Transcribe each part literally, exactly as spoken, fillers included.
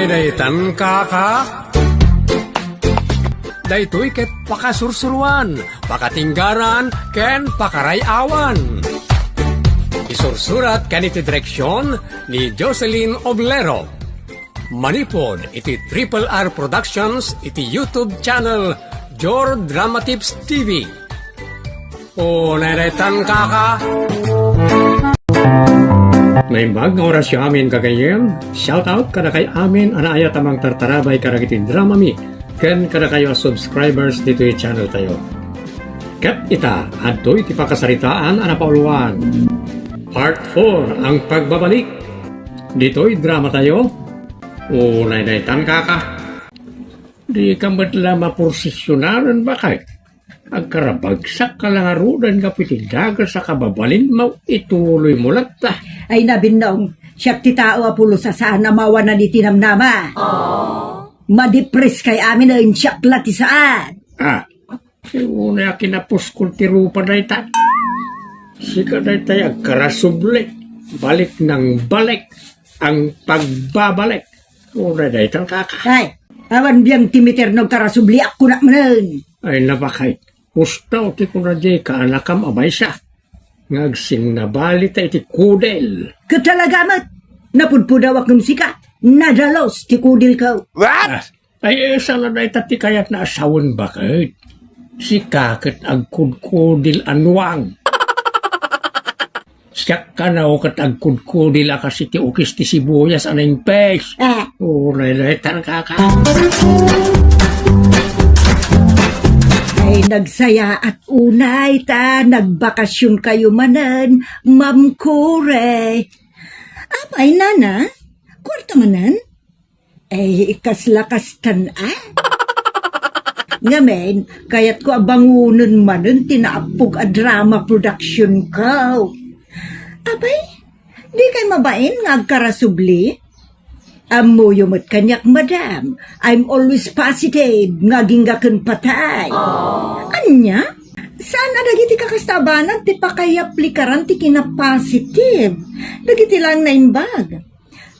Daytan kaka. Daytoy ket pakasursuruan, pakatinggaran, ken pakaray-awan. Isursurat ken iti direksion ni Jocelyn Oblero. Manipud iti Triple R Productions iti YouTube channel Jor Drama Tips T V. O, nadaytan kaka. Naimbag nga orasyo amin, kagayyem. Shout out kadakay amin a naayat a mangtartarabay kadagiti drama mi ken kadakayo a subscribers ditoy channel tayo. Ket ita, adtoy ti pakasaritaan a napauluan. Part four, ang pagbabalik. Ditoy drama tayo. O, nadaytan kaka. Di ka met la maprosesionalan, bakay? Agkarabagsak ka la ngaruden gapu iti dagus a kababalinmo, ituloymo latta. Ay, nabinnong, siak ti tao a pulos a saan a mawanan iti namnama. Madipres kay amin a insiak la ti saan. Ah, unay a kinapuskol ti rupa dayta. Sika daytay agkarasubli. Balik nang balik ang pagbabalik. Unay daytan kaka. Ay, awan biang ti miter no agkarasubli, agkunak manen. Ay, nabakay. Pustaw ti kunadiay kaanakam a maysa nga agsinnabali ta iti kudil. Ket talaga met, napudpudawak ngem sika, nadalus ti kudilko. What? Ah, ay, eh, saan a dayta ti kayatna a sawen, baket? Sika ket agkudkudil a nuang. Siak kano ket agkudkudil a kas iti ukis ti sibuyas a naimpes. Ah. Unay daytan kaka. Ay, nagsayaat unay ta nagbakasionkayo manen, Ma'am Kure. Apay, nana? Kuarta manen? Ay, kasla kastan, a? Ngamin, kayatko a bangonen manen ti naappog a drama productionko. Apay, dikay mabain nga agkarasubli? Ammoyo met kaniak, madam. I'm always positive nga agingga ken patay. Ania? Saan a dagiti kakasta a banag ti pakaiaplikaran ti kinapositive? Dagiti laeng naimbag.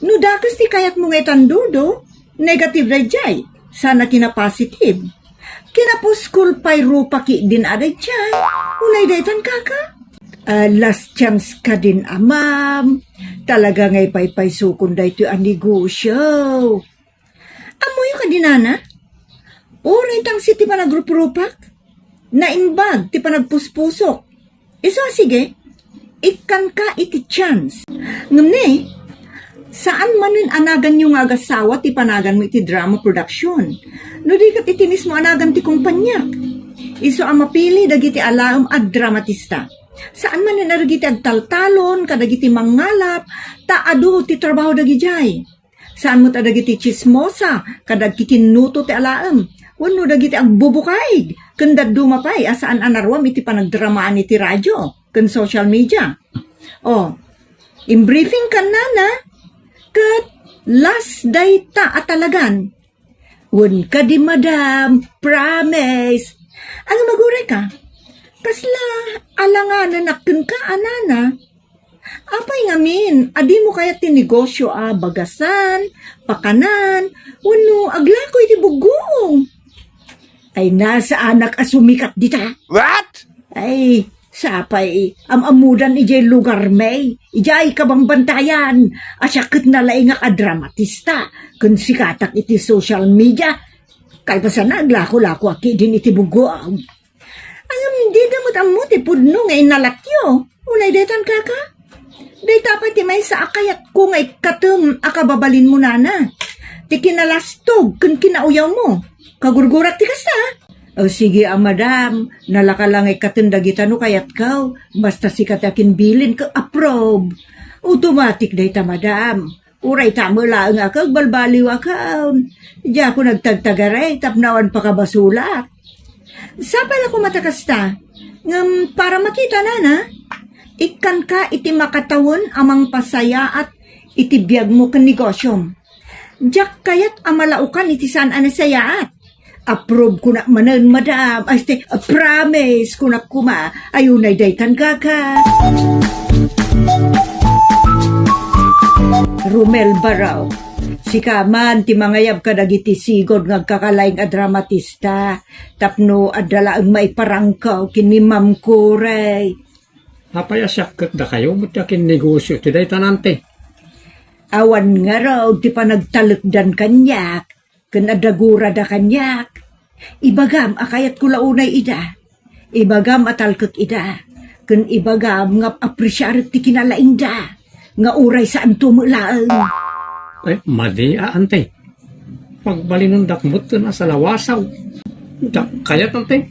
No dakes ti kayatmo nga itandudo, negative daydiay, saan a kinapositive. Kinapuskol pay rupa ketdin a daydiay, unay daytan kaka. Ah, last chance kadin a ma'am. Talaga nga ipaypaysukon daytoy a negosyo. Ammoyo kadi, nana? Uray tangsit ti panagrup-rupak. Naimbag ti panagpuspusok. Isu a sige, ikkanka iti chance. Ngem ne, saan manen a naganyo nga agasawa ti panaganmo iti drama production. No di ket iti mismo a nagan ti kompaniak. Isu a mapili dagiti alaem a dramatista. Saan manen a dagiti agtaltalon kadagiti mangngalap, ta adu ti trabaho dagidiay. Saan met a dagiti tsismosa, kada agkikinnuto ti alaem, wenno dagiti agbubukaig, ken dadduma pay a saan a naruam iti panagdramaan iti radio ken social media. O, in briefing kan nana, ket last dayta a talagan. Wen kadi, madam, promise. Ania, aguray ka? Kasla alanganen a kenka a nana? Apay ngamin, a dimo kayat ti negosyo a bagasan, pakanan, wenno aglako iti buggoom? Ay, nasaanak a sumikat dita. What? Ay, sapay, am-ammodan idiay lugarmi, idiay kabangbantayan, a siak ket nalaingak a dramatista, ken sikatak iti social media. Kalpasanna, aglako-lakoak ketdin iti buggoam. Ngem dida met ammo ti pudno nga innalatyo. Unay daytan, kaka? Dayta pay ti maysa a kayatko nga ikkatem a kababalinmo, nana. Ti kinalastog ken kinauyawmo. Kagurgurak ti kasta. O, sige a, madam. Nalaka la nga ikkatem dagita no kayatko. Basta sika ti akinbilin ket approve. Automatic dayta, madam. Uray ta met laeng a agbalbaliwakon. Diakon agtagtagaray tapno awan pakabasolak. Sapay la koma ta kasta. Ngem para makita, nana, ikkanka iti makatawen a mangpasayaat iti biagmo ken negosyom. Diak kayat a malaokan iti saan a nasayaat. Approve ko na manen, madam. Ay, este, promise ko na koma. Ay, unay daytan, kaka. Romel Barao. Sika man ti mangayab kadagiti sigud nga agkakalaing a dramatista tapno adda laeng maiparangko ken ni Ma'am Corey. Apay a siak ket dakayo met ti akinnegosio ti dayta, Auntie? Awan ngarud ti panagtalekdan kaniak ken adda gurada kaniak. Ibagam a kayatko la unay ida. Ibagam a talkek ida. Ken ibagam nga apresiarek ti kinalaingda. Nga uray saanto met laeng. Ay, madi a, Auntie. Pagbalinendak met ken a salawasaw. Diak kayat, Auntie.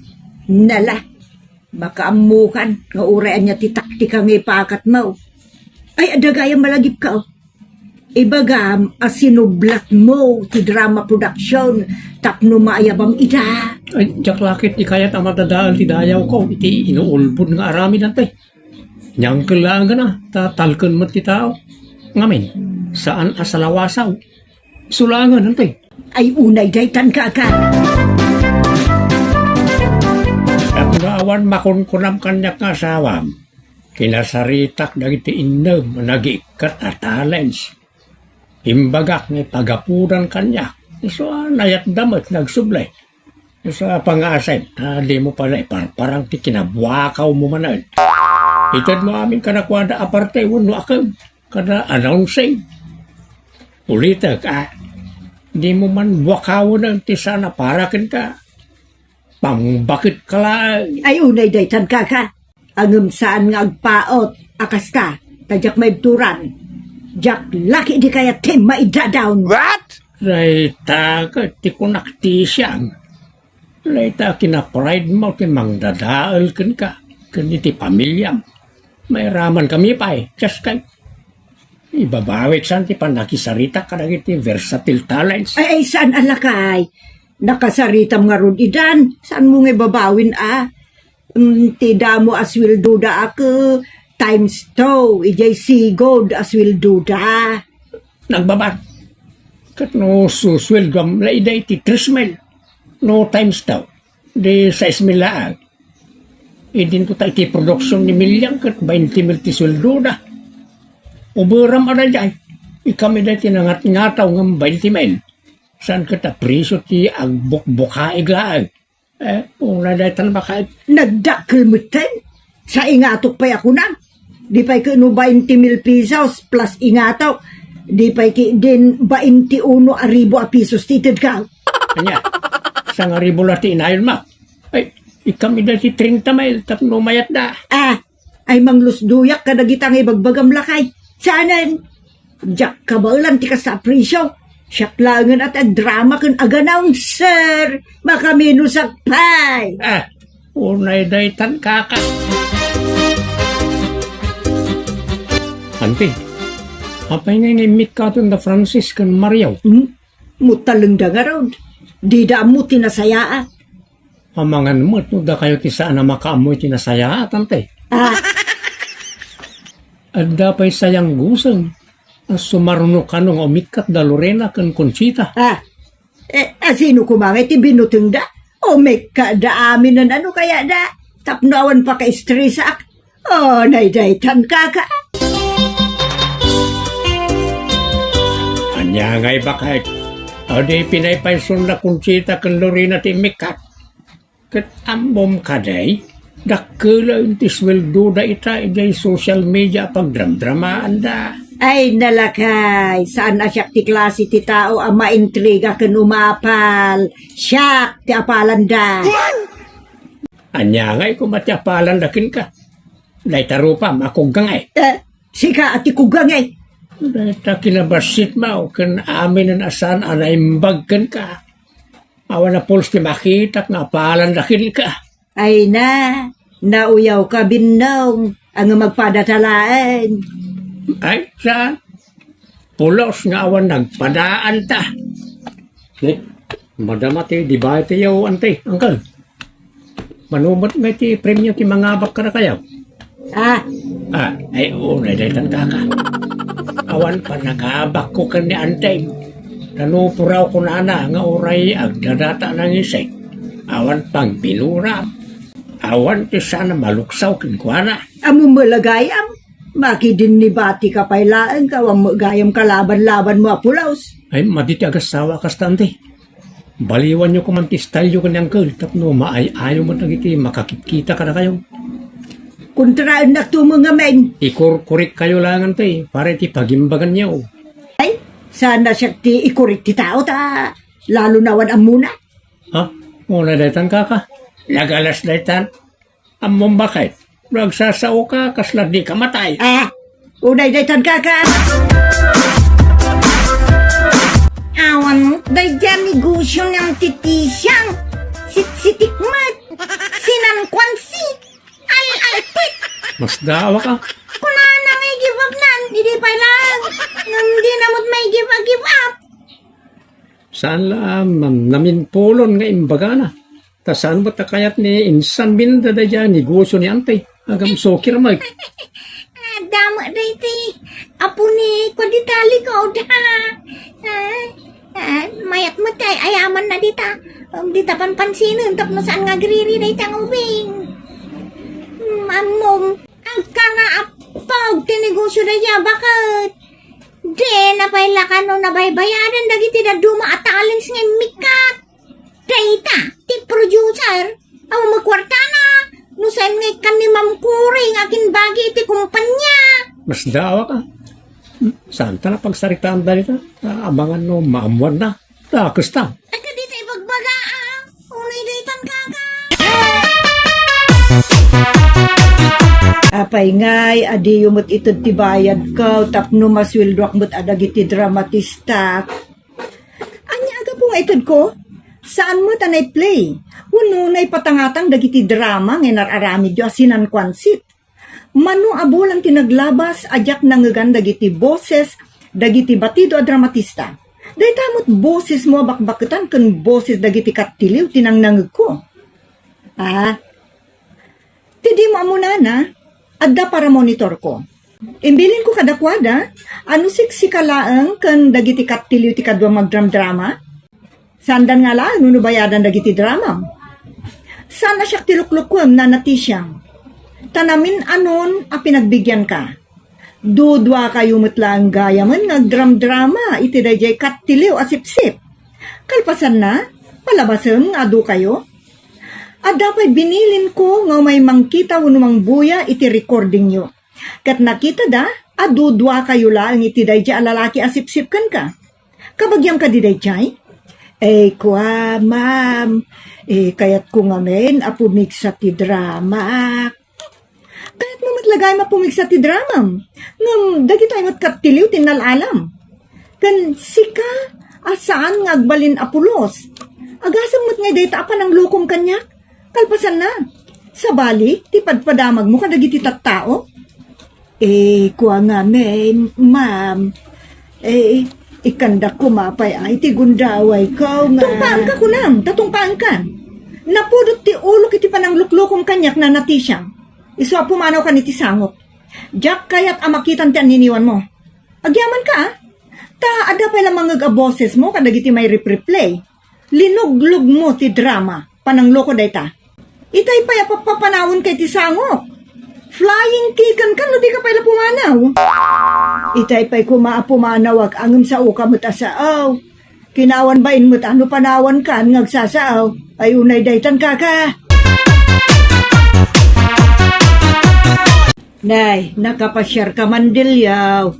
Nala, makaammokan nga uray ania ti taktika nga ipakatmo. Ay, adda gayam malagipko. Ibagam a sinublatmo ti drama production tapno maayabam ida. Ay, diak la ket ikayat a madadael ti dayawko iti inuulbod nga aramid, Auntie. Niangkel laengen a ta talken met ti tao. Ngamin, saan a salawasaw. Isu laengen, Auntie. Ay, unay daytan, kaka. Tapno awan makunkunam kaniak nga asawam, kinasaritak dagiti innem a nagiikkat a talents. Imbagak nga ipagapudan kaniak. Isu a nayatda met nga agsubli. Isu a pangaasem, ta dimo pay la iparparang ti kinabuakawmo manen. Itedmo amin kadakuada a parte wenno akem kada announcing. Ulitek a, dimo man buakawen ti saan a para kenka. Pangbaketka laeng. Ay, unay daytan, kaka. Ngem saan nga agpaut a kasta, ta diak maibturan. Diak la ket idi kayat ti maidadawn. What? Dayta ket ti kunak ti siang. Dayta a kinapride mo ti mangdadael kenka, ken iti pamiliam. Mairamankami pay, just kay. Ibabawik san ti pannakisaritak kadagiti versatile talents. Ay, ay, saan a lakay? Nakasaritam ngarud idan, saanmo nga ibabawin a? Mm, ti damo a sueldoda a ket times two, idiay sigud a sueldoda. Nagbabat. Ket no susueldoam la idiay ti tres mil, no times two, di sais mil laeng. Idinto ta iti production ni Miliang ket bainte mil ti sueldoda. Uberam a daydiay. Ikam idiay ti nangatngataw ngem bainte mil. Saan ket a presio ti agbukbukaig laeng. Eh, una daytan bakay. Nagdakkel metten. Sa ingatok pay a kunam. Di pay ket no bainte mil pesos plus ingatok. Di pay ket din bainte uno a ribu a pesos ti itedkaw. Ania? Sangaribu la ti inayon ma. Ay, ikam ida ti treinta mil tapno mayatda. Ah, ay manglusduyak kadagita nga ibagbagam lakay. Saanen? Diak kabaelan ti kasta a presio. Siak laengen a ti agdrama ken agannouncer. Makaminusak pay. Ah, unay daytan, kaka. Auntie, apay ngay nga immikkaten da Francis ken Mario? Hmm? Mutalengda ngarud. Dida ammo ti nasayaat. Amangan met no dakayo ti saan a makaammo iti nasayaat, Auntie. Ah. Adda pay sayanggusen a sumaruno kano nga umikkat da Lorena ken Conchita. Ah. Eh, a sino koma nga iti binutengda? Umikkatda aminen a no kayatda. Tapno awan pakaistresak. Oh, naydaytan, kaka. Ania ngay baket? Adi pinaypayson da Conchita ken Lorena ti immikkat. Ket ammom kadi, dakkelen ti sueldoda ita idiay social media a pagdramdramaanda. Ay, nalakay, saan a siak ti klase ti tao a maintriga ken umapal. Siak ti apalanda. Ania ngay koma ti apalanda kenka? Dayta rupam a kugga ngay. Eh, sika a ti kugga ngay. Dayta kinabassitmo ken aminen a saan a naimbag kenka. Awan a pulos ti makitak nga apalanda kenka. Ay na, nauyawka, Binnong, a nga magpadata laeng. Ay, saan? Pulos nga awan nagpadaanta. Eh, madama ti debate yaw, Auntie, Uncle. Mano met nga iti premio ti mangabak kadakayo? Ah. Ah, ay, unay daytan, kaka. Awan pannakaabakko ken ni Auntie. Nanupuraw kunana nga uray agdadata a nangisig. Awan pangbinura. Awan ti saan a maluksaw kenkuana. Ammom la gayam? Makidinnibatika pay laeng, awan met gayam kalaban-labanmo a pulos. Ay, madi ti agassawa kasta, anti. Baliwanyo koman ti style-yo ken ni Uncle tapno maay-ayo met dagiti makakit-kita kadakayo. Kontraennakto met ngamin. Ikurkurekkayo laeng, anti, para iti pagimbaganyo. Ay, saan a siak ti ikurek ti tao ta lalo na awan ammona. Ha? Unay daytan, kaka. Nagalas daytan. Ammom baket? No agsasaoka, kasla dika matay. Ah, unay daytan, kaka. Awan met daydiay negosio ni Auntie Tisang. Sitsitik met. Sinankuan si al-altit. Masdaawaka. Kunana nga i-give up nan, idi pay laeng. Ngem dina met mai-give a-give up. Saan la a mam-, namimpulon nga imbagana. Ta saan met a kayat ni insan binanda daydiay a negosio ni Auntie. Agam sukir met. Adda met daytoy apo ni kuan dita likod, ha? Ah, ah, mayat met ti ay-ayamanna dita. Um, dita panpansinen tapno saan nga agriri dayta nga ubing. Hmm, ammom, agkana apag ti negosio daydiay a baket. Dina pay la kano nabaybayadan dagiti dadduma a talents nga immikkat. Dayta ti producer, awan met kuartana. No saan nga ikkan ni Ma'am Cory nga akinbagi iti kumpanya. Masdaawaka. Hmm, saanta a pagsaritaan dayta. Ah, amangan no maammoanna. Dakes ta. Ay, kadita ibagbaga, ah. Unay daytan, kaka. Apay ngay, adiyo met ited ti bayadko tapno masueldoak met a dagiti dramatista. Ania a gapu nga itedko? Saan met a nai-play wenno naipatangatang dagiti drama nga inar-aramidyo a sinankuansit? Mano a bulan ti naglabas a diak nangegan dagiti boses dagiti batido a dramatista. Dayta met bosesmo a bakbaketan ken boses dagiti kattiliw ti nangnangegko. Ah, ti dimo ammonana, adda paramonitorko. Imbilinko kadakuada a no siksika laeng ken dagiti kattiliw ti kaduam nga agdramdrama, saandan nga alaen no bayadan dagiti dramam. Saan a siak ti luklukuem, Nana Tisang. Ta namin-anon a pinagbigianka. Duduakayo met laeng gayamen nga agdramdrama iti daydiay kattiliw a sipsip. Kalpasanna, palabasem nga adukayo. Adda pay binilinko nga umay mangkita wenno mangbuya iti recordingyo. Ket nakitada a duduakayo laeng iti daydiay a lalaki a sipsip kenka. Kabagiam kadi daydiay? Ay, kua, ma'am. Eh, kayatko ngamin a pumigsa ti drama. Kayatmo met la gayam a pumigsa ti dramam. Ngem dagitoy met kattiliw ti innal-alam. Ken sika a saan nga agbalin a pulos. Agasem met ngay dayta a pananglokom kaniak. Kalpasanna, sabali ti padpadamagmo kadagiti tattao? Eh, kua ngamin, ma'am. Eh, ikkandak koma pay ay ti gundawayko nga. Tungpaanka kunam, ta tungpaankan. Napudot ti ulok iti panangluklokom kaniak, Nana Tisang. Isu a pumanawkan iti sangok. Diak kayat a makitan ti anniniwanmo. Agyamanka, a? Ta adda pay la mangngeg a bosesmo kadagiti mairipreplay. Linuglogmo ti drama. Panangloko dayta. Itay pay a papapanawenka iti sangok. Flying kickenka no dika pay la pumanaw. Itay pay koma a pumanawak ngem saoka met a saaw. Kinawan bain met a no panawankan nga agsasaaw. Ay, unay daytan, kaka. Nay, nakapasiarka man, Dilyaw.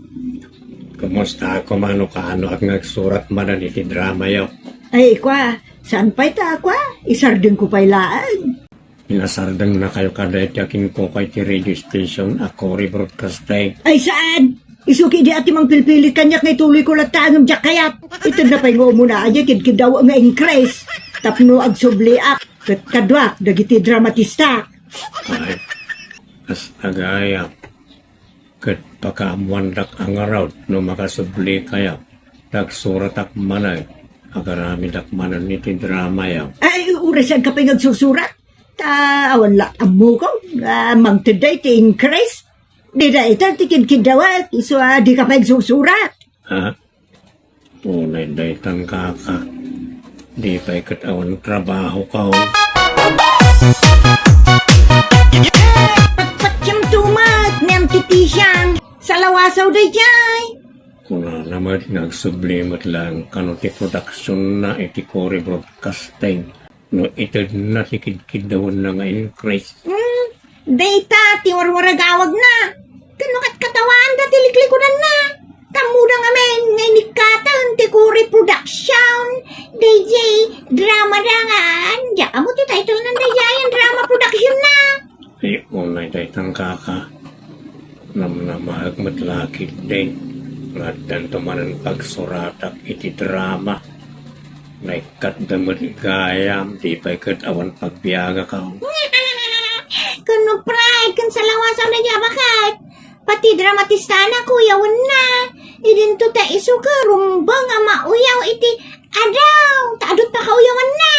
Kumusta koma no kaano ak nga agsurat manen iti dramayo? Ay, kua, saan pay ta, kua? Isardengko pay laeng. Pinasardengnakayo kadayti a kinkuko iti radio station a Cory Broadcasting. Ay, saan? Isu ketdi a ti mangpilpilit kaniak nga ituloyko latta ngem diak kayat. Itedna pay nga umuna a diay kidkiddaw nga increase tapno agsubliak ket kaduak dagiti dramatista. Ay, kasta gayam. Ket pakaammoandak a ngarud no makasublikayo, ta agsuratak manen, agaramidak manen iti dramayo. Ay, uray saanka pay nga agsursurat? Ta awan la ammokaw nga mangted dayta ti increase. Dida ita ti kidkiddawak, isu a dika pay agsursurat. Ha? Unay daytan, kaka. Di pay ket awan trabahokaw. Patpatiem tumak ni Auntie Isang salawasaw dayjay. Kunana met nga agsubli met lang kano ti production na iti Cory Broadcasting. No itedna ti kidkiddawanna nga increase. Hmm, dayta ti warwaragawagna. Ken no ket katawaanda ti liklikudanna. Tammuda ngamin nga inikkaten ti Cory Production. Dayjay drama dangan. Diak ammo ti title nan dayjay drama production na. Ay, unay daytan kaka. Namnamaek met lakit din. Nga addanto manen pagsuratak iti drama. Naikkatda met gayam, di pay ket awan pagbiagak. Kuno pride, ken salawasaw na diay a baket. Pati dramatistana, kuyawenna. Idinto ta isu ket rumbeng a mauyaw iti adaw, ta adut pakauyawanna.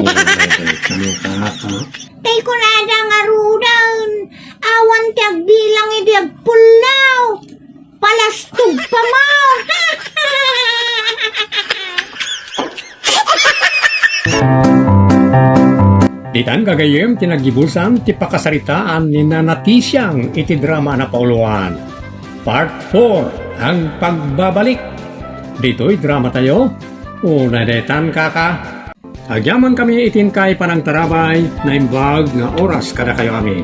Uray, kano kaka. Tay kunada nga ruden, awan ti agbilang idi agpullaw. Palastog pa mo! Ditan gagayyem ti naggibusan ti pakasaritaan ni Nana Tisiang iti drama a napauluan. Part four, ang pagbabalik. Ditoy drama tayo. Una detan, kaka. Agyamankami iti inkay panangtarabay, naimbag nga oras kadakayo amin.